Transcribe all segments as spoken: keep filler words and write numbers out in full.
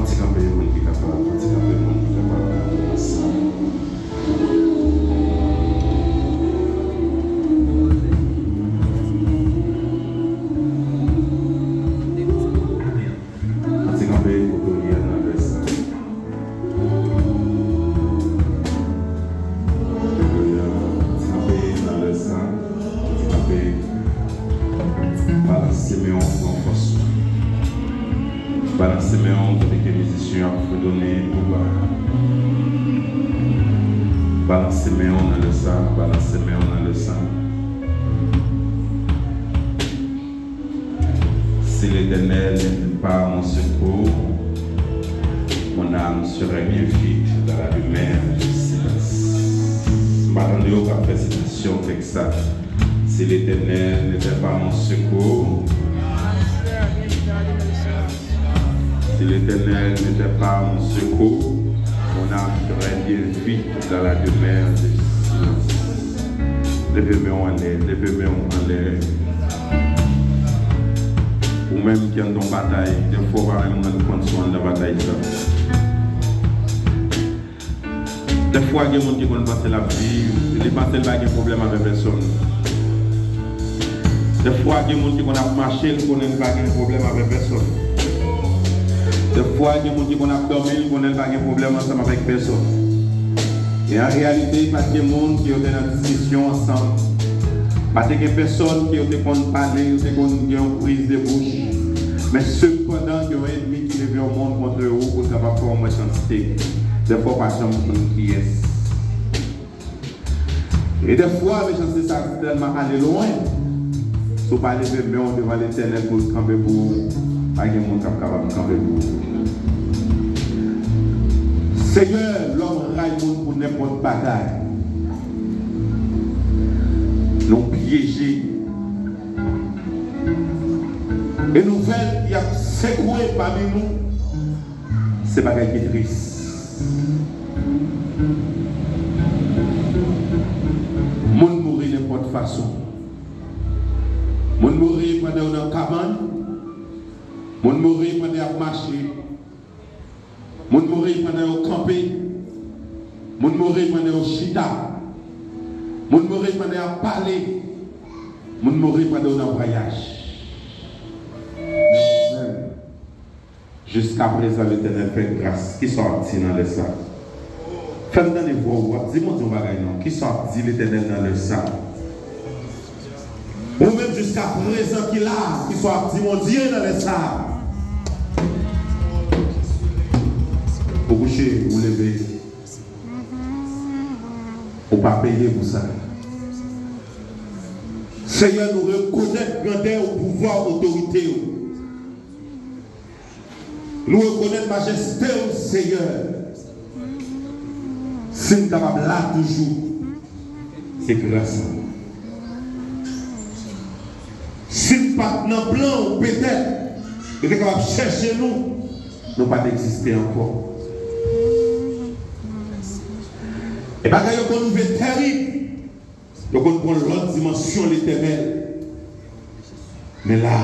Ti kanpe, moun ki kapab, ti kanpe, moun ki kapab kanpe ansanm. Ti kanpe pou Dorian nan lè sa. Dorian, ti kanpe nan lè sa. Ti kanpe. Balanse men w, pran fòs. Balanse men w, tande ke mizisyen yo ap fredone tou ba. Balanse men w nan lè sa, balanse men w nan lè sa. Si l'Éternel n'était pas mon secours, mon âme serait bien vite dans la demeure du silence. M pa tande yo k ap fè sitasyon tèks sa. Si l'Éternel n'était pas mon secours, si l'Éternel n'était pas mon secours, mon âme serait bien vite dans la demeure du silence. Leve men w anlè, leve men w anlè. Ou menm ki anndan yon batay, dèfwa w pa menm rann kont si w anndan batay sa. Dèfwa gen moun ki konn panse l ap viv, li panse l pa gen pwoblèm avè pèsonn. Dèfwa gen moun ki konn ap mache, li konnen li pa gen pwoblèm avè pèsonn. Dèfwa gen moun ki konn ap dòmi, li konnen li pa gen pwoblèm ansanm avèk pèsonn. E an reyalite, pa t gen moun ke yo te nan diskisyon ansanm. Pa te gen pèsonn ke yo te konn pale, yo te konn gen yon priz de bouch. Men sepandan, gen yon ènmi ki leve yon mond kont ou pou l kapab fè yon mechanste. Dèfwa w pa janm konn kiyès. E dèfwa, mechanste sa tèlman ale lwen, si w pa leve men w devan Letènèl pou l kanpe pou ou, pa gen moun k ap kapab kanpe pou ou. Senyè, lòm ray moun pou nenpòt bagay. Nou pyeje. E nouvèl ki ap sekwe pami nou, se bagay ki tris. Moun mouri nenpòt fason. Moun mouri pandan yo nan kabann. Moun mouri pandan y ap mache. Moun mouri pandan yo kanpe. Moun mouri pandan yo chita. Moun mouri pandan y ap pale. Moun mouri pandan yo nan vwayaj. Men ou menm, jiskaprezan, Letènèl fè gras. Kisa w ap di nan lè sa? Fè m tande vwa w, w ap di Bondye yon bagay non. Kisa w ap di Letènèl nan lè sa? Ou menm jiskaprezan ki la, kisa w ap di Bondye nan lè sa? Ou kouche, ou leve. Ou pa peye pou sa. Senyè, nou rekonèt grandè w, pouvwa w, otorite w. Nou rekonèt majeste w, Senyè. Si n kapab la toujou, se gras a w. Si n pa t nan plan w, petèt, yo te kapab chèche nou, nou pa t egziste ankò. E bagay yo konn rive tèrib. Yo konn pran lòt dimansyon, Letènèl. Men la,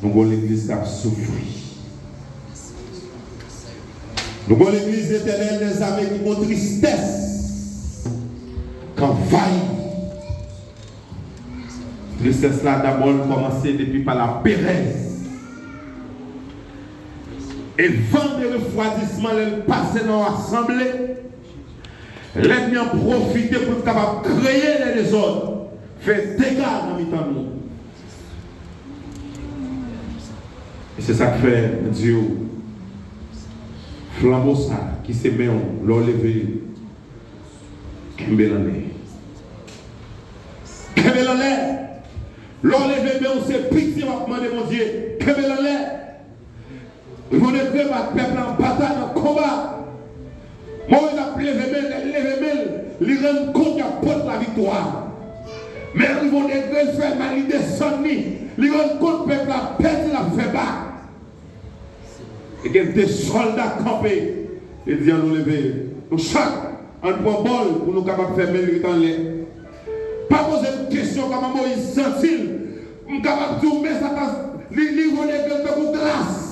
nou gon legliz k ap soufri. Nou gon legliz, Letènèl dèzame, ki gon tristès k anvayi. Tristès la, dabò, l kòmanse depi pa laperèz. E van de refwadisman, lè l pase nan yon asanble, lènmi an pwofite pou l kapab kreye lè dezòd, fè dega nan mitan nou. E se sa k fè m di w, flanbo sa ki se men w, lè w leve, kenbe l anlè. Kenbe l anlè. Lè w leve men w, se pitye w ap mande Bondye. Kenbe l anlè. Yon degre bat pèp la an batay, nan konba. Moyiz ap leve men l, lè l leve men l, li rann kont y ap pot laviktwa. Men rive yon degre, l fè mal, li desann li. Li rann kont pèp la pèdi, l ap fè ba. E gen de sòlda kanpe. Li di, ann nou leve. Nou chak, ann pran bòl pou nou kapab fè men l ret anlè. Pa poze m kesyon kòman Moyiz santi l. M kapab di w, men sa pa, li, li vole gen tankou glas.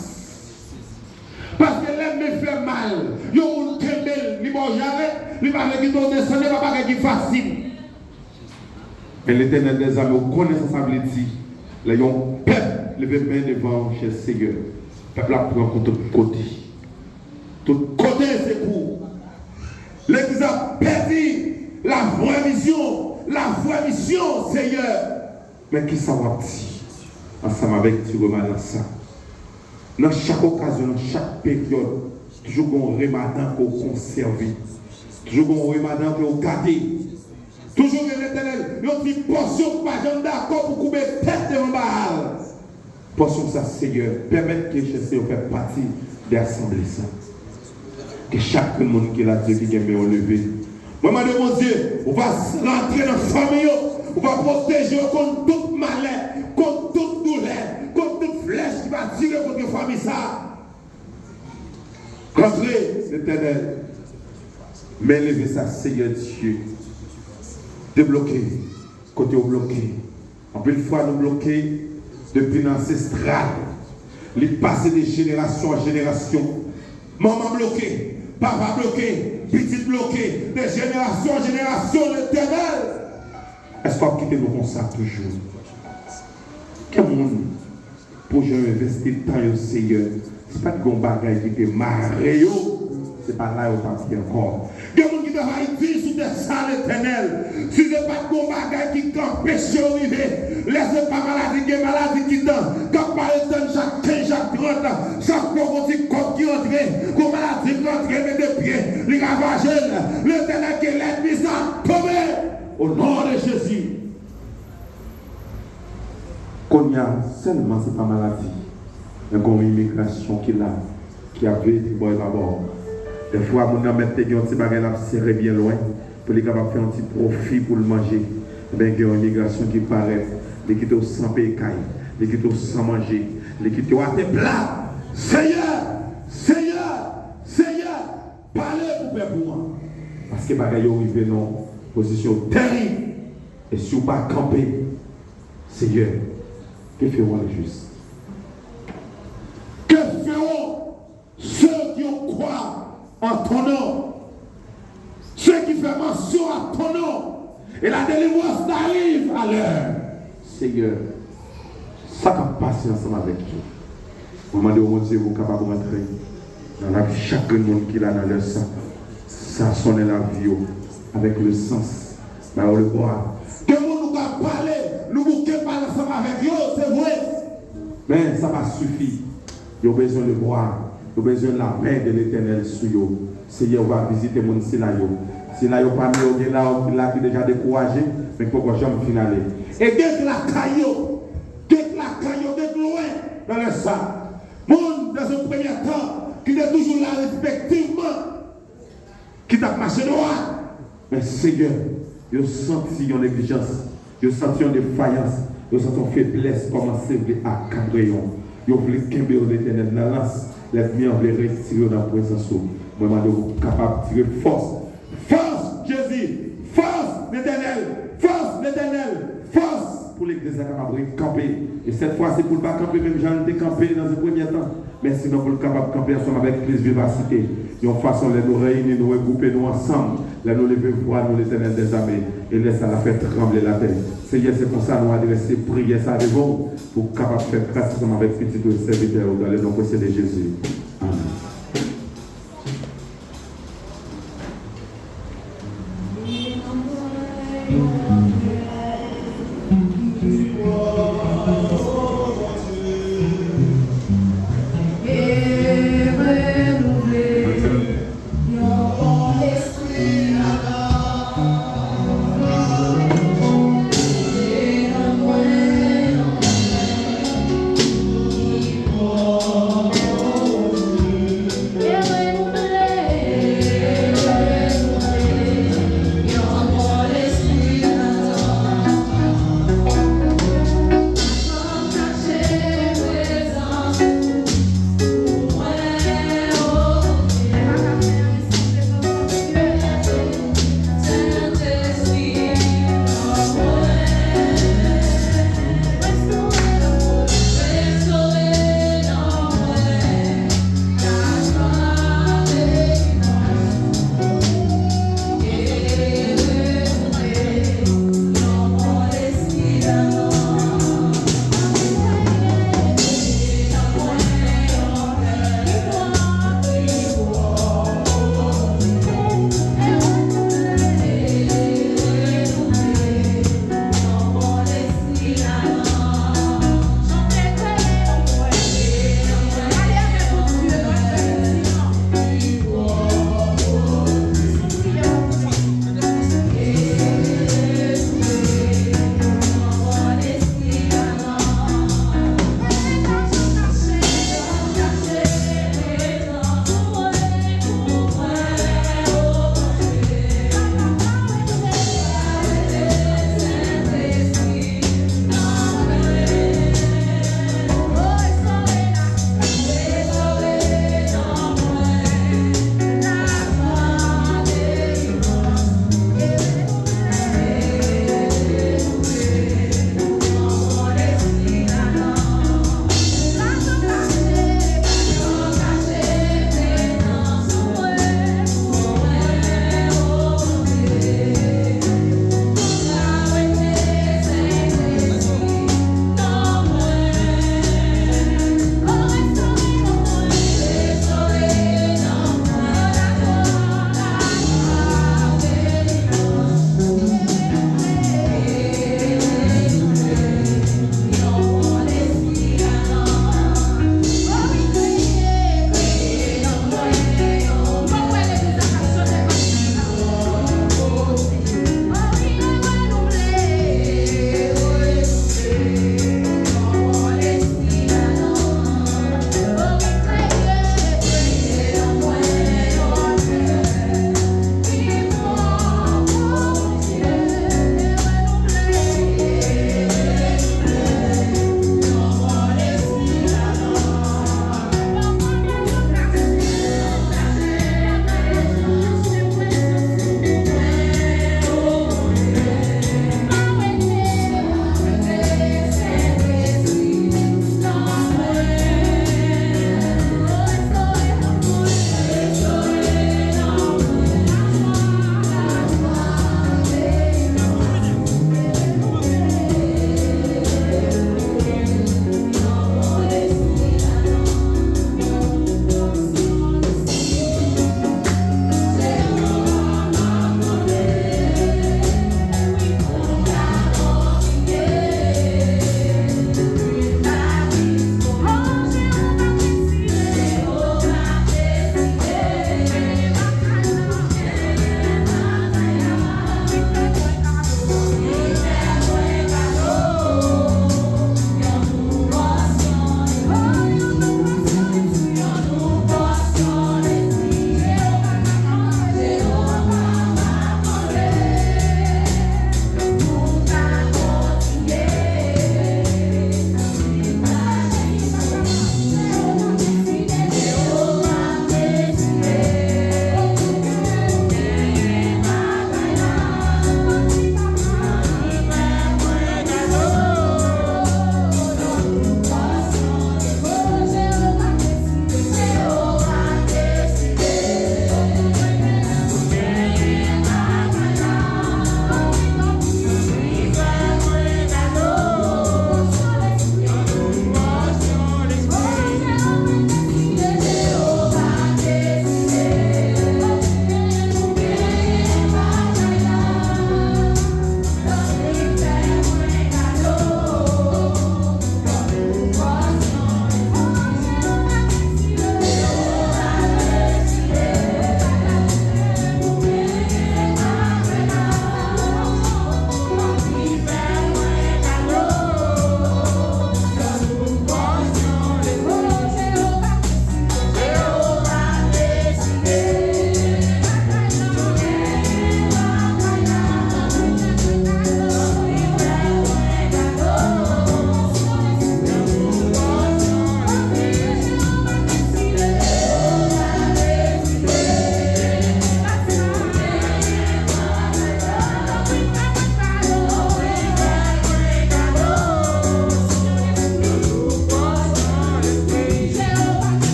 mal, yon moun kenbe l, li ba w jarèt, li pa vle kite w desann, e pa bagay ki fasil. Men Letènèl dèzame, ou konnen sa sa vle di lè yon pèp leve men devan yon chèf, Seyè. Pèp la ap pran kou tout kote. Tout kote se kou. Legliz la pèdi lavrè vizyon, lavrè misyon, Seyè. Men kisa w ap di ansanm avèk ti remanans sa? Nan chak okazyon, nan chak peryòd, toujou gen yon remanan ke w konsève. Toujou gen yon remanan ke w gade. Toujou gen, Letènèl, yon ti pòsyon ki pa janm dakò pou koube tèt devan Baal. Pòsyon sa, Seyè, pèmèt ke chèf yo fè pati de asanble sa. Ke chak moun ki la, Dye, ki gen men yo leve. Mwen mande w, Bondye, ou va s- rantre nan fanmi yo, ou va pwoteje yo kont tout malè, kont tout doulè, kont tout flèch ki va tire kont fanmi sa. Rantre, Letènèl. Men leve sa, Seyè Dye. Debloke kote yo bloke. Anpil fwa nou bloke depi nan ansestral. Li pase de jenerasyon an jenerasyon. Manman bloke, papa bloke, pitit bloke, de jenerasyon an jenerasyon, Letènèl. Èske w ap kite nou konsa toujou? Gen moun, pou jan yo envesti tan yo, Seyè, si pa t gen yon bagay ki te mare yo, se pa la yo t ap ye ankò. Gen moun ki travay di sou tè sa, Letènèl. Si se pa t gen yon bagay ki t anpeche yo rive, lè se pa maladi, gen maladi ki tan, k ap pale tann chak kenz, chak trant, chak fwa gon ti kòb ki rantre, gon maladi ki rantre, mete pye, li ravaje l. Letènèl, ke lènmi sa tonbe, o non de Jezi. Kounye a, sèlman se pa maladi, men gon imigrasyon ki la, ki ap veye ti bò e pa bò. Dèfwa, moun nan mèt te gen yon ti bagay l ap sere byen lwen, pou li kapab fè yon ti pwofi pou l manje. Ebyen, gen yon imigrasyon ki parèt, li kite w san peye kay, li kite w san manje, li kite w atè pla. Seyè, Seyè, Seyè, pale pou pèp ou an. Paske bagay yo rive nan yon pozisyon terib. E si w pa kanpe, Seigneur, que feront les justes? Que feront ceux qui ont croit en ton nom? Ceux qui font mention à ton nom. Et la délivrance arrive à l'heure. Seigneur, sa k ap pase ansanm avèk yo. Mwen mande w, Bondye, pou w kapab rantre nan lavi chak grenn moun ki la nan lè sa. Sazonnen lavi yo avèk le sans. Ba yo le bwa. Gen moun nou ka pale, nou bouke pale ansanm avèk yo, se vre. Men sa pa sifi. Yo bezwen le bwa. Yo bezwen la men de Letènèl sou yo. Seyè, w va vizite moun sila yo. Sila yo pami yo gen la, ki la ki deja dekouraje, men ki poko janm fin ale. E gen k lakay yo. Gen k lakay yo, gen k lwen nan lè sa. Moun, dans un premier temps, ki te toujou la respektivman, ki t ap mache dwat. Men, Seyè, yo santi yon neglijans, yo santi yon defayans, yo santi yon feblès kòmanse vle akapre yo. Yo vle kenbe yo, Letènèl, nan lans. Lènmi an vle retire yo nan prezans ou. Mwen mande w pou w kapab tire fòs. Fòs, Jezi! Fòs, Letènèl! Fòs, Letènèl! Fòs! Pou legliz la kapab rekanpe. E sèt fwa, se pou l pa kanpe menm jan l te kanpe nan premye tan. Men sinon pou l kapab kanpe ansanm avèk plis vivasite. Yon fason, lè nou reyini, nou regwoupe nou ansanm, lè nou leve vwa nou, Letènèl dèzame, e lè sa l ap fè tranble latè. Seyè, se konsa nou adrese priyè sa devan w, pou w kapab fè gras ansanm avèk pitit ou e sèvitè ou, dans le nom précieux de Jésus. Amèn.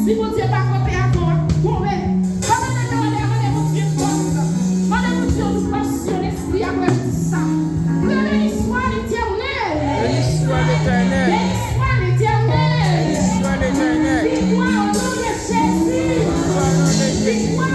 Si Bondye pa kanpe avè w, tonbe. Pandan n ap mande, mande Bondye fòs. Mande Bondye yon louvèti lespri apre sa. Ke béni soit l'Éternel. Béni soit l'Éternel. Béni soit l'Éternel. Béni soit l'Éternel. Victoire au nom de Jésus. Victoire au nom de Jésus.